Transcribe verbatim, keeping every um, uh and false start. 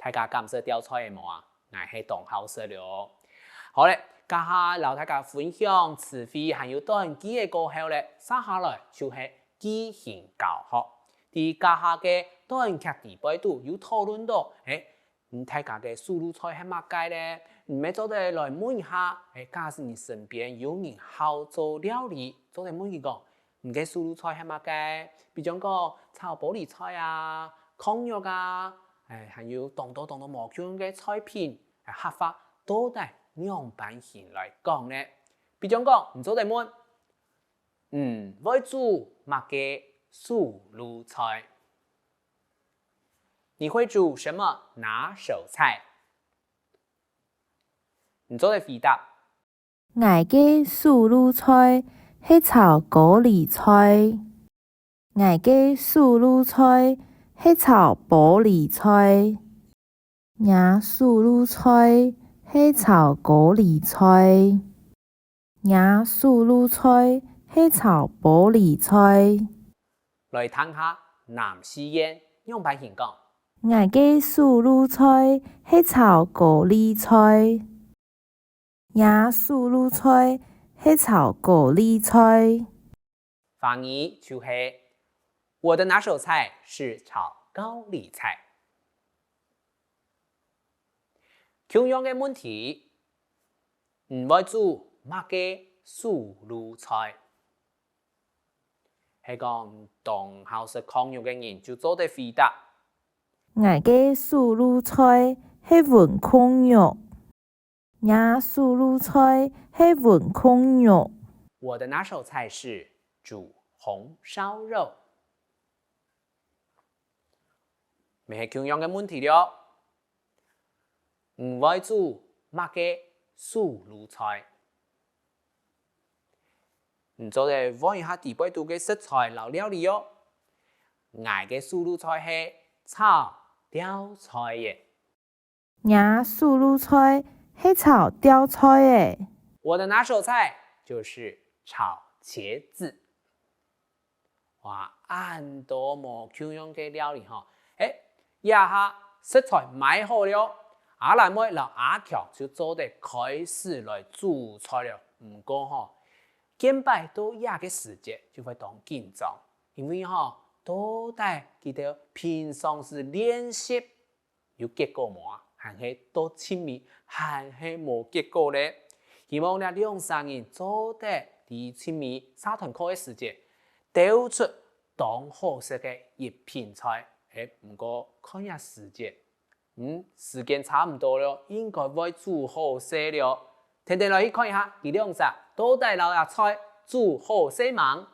大家敢食吊菜仔無啊？𠊎係當好食了哦。好咧，這下摎大家分享詞彙還有短句仔過後咧，接下來就係句型教學。在這下个短劇裡背肚有討論到，欸， 嗯，大家个手路菜係麼个咧？你乜做得來問一下，欸，假使你身邊有人好做料理，做得問佢講：「你个手路菜係麼个？」比將講炒玻璃菜啊、炕肉啊，欸，還有當多當多無共个菜品，欸，客話到底仰般形來講呢？比將講，你做得問：「你會煮麼个手路菜？」 你會煮什麼拿手菜？你做得回答：「𠊎个手路菜係炒高麗菜。」「𠊎个手路菜係炒玻璃菜。」「若手路菜係炒高麗菜。」 若手路菜係炒玻璃菜。來聽下南四縣仰般形講：「𠊎个手路菜係炒高麗菜。」「若手路菜係炒高麗菜。」華語就係：「我的拿手菜是炒高麗菜。」 共樣个問題，你會煮麼个手路菜？係講當好食炕肉个人就做得回答：「𠊎个手路菜係炆炕肉。」「若手路菜係炆炕肉。」「我的拿手菜是煮紅燒肉。」 乜係共樣个問題了。你會煮麼个手路菜？你做得換一下裡背肚个食材摎料理哦。𠊎个手路菜係炒吊菜仔。 若手路菜係炒吊菜仔。我的拿手菜就是炒茄子。哇，恁多無共樣个料理吼！欸，這下食材買好了，阿蘭妹摎阿強就做得開始來煮菜了。毋過吼，見擺到這个時節就會當緊張，因為吼，到底佢兜平常時練習 有結果無啊？還係到盡尾還係無結果咧？希望這兩儕人做得在盡尾社團課个時節，兜出當好食个一品菜。係，毋過看這時節，嗯，時間差毋多了，應該會煮好勢了。跈等來去看一下，佢兩儕到底摎這菜煮好勢吂？